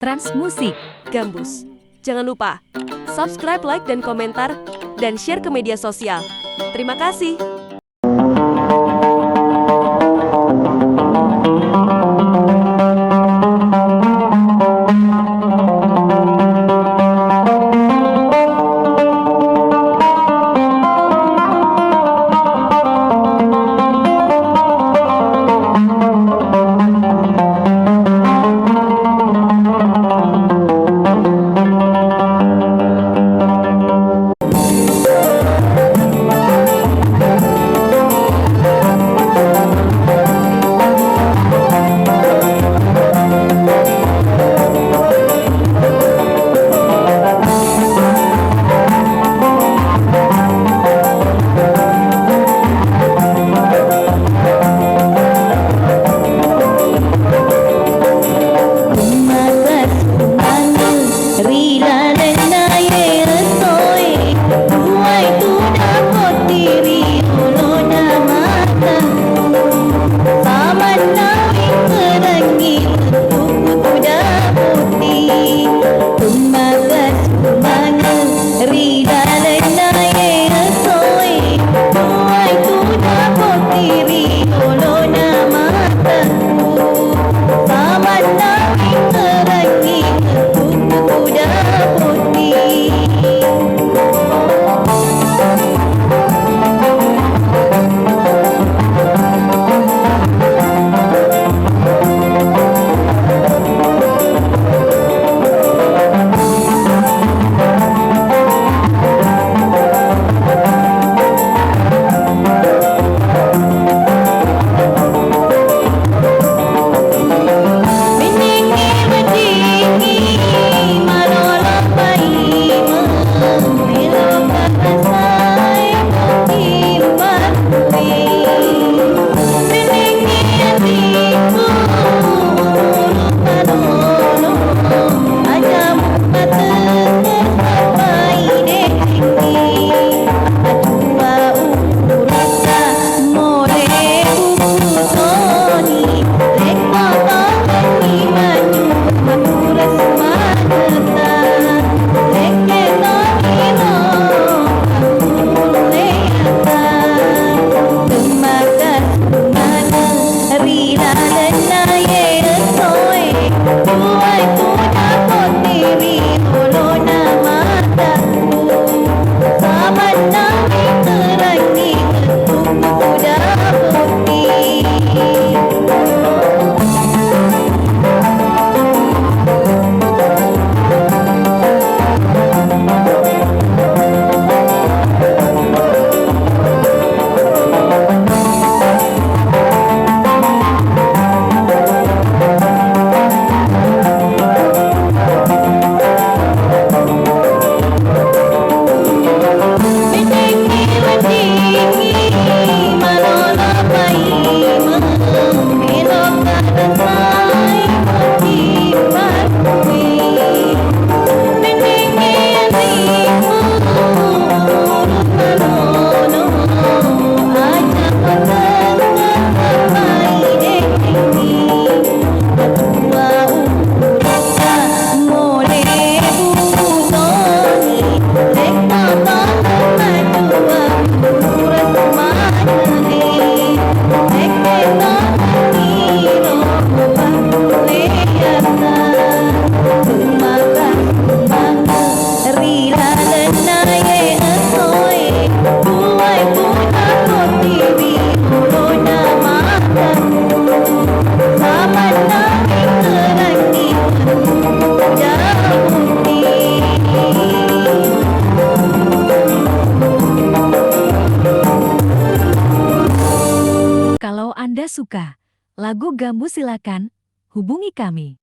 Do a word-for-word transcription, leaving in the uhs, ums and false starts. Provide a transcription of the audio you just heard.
Trans Musik, Gambus. Jangan lupa subscribe, like, dan komentar, dan share ke media sosial. Terima kasih. Ri lalenna iye essoe, tuai tu dapotti ri olona matengku. Samanna wingkerengngi lettuku tu dapotti. Tummaga sumangeng ri lalenna iye essoe, tuai tu dapotti ri olona matengku. Samanna wingkerengngi lettuku tu dapotti. Ri lalenna iye essoe, tuai tu dapotti ri olona matengku. Samanna wingkerengngi lettuku tu dapotti. Ri lalenna iye essoe, tuai tu dapotti ri olona matengku. Samanna wingkerengngi lettuku tu dapotti. Kalau Anda suka lagu Gambus, silakan hubungi kami.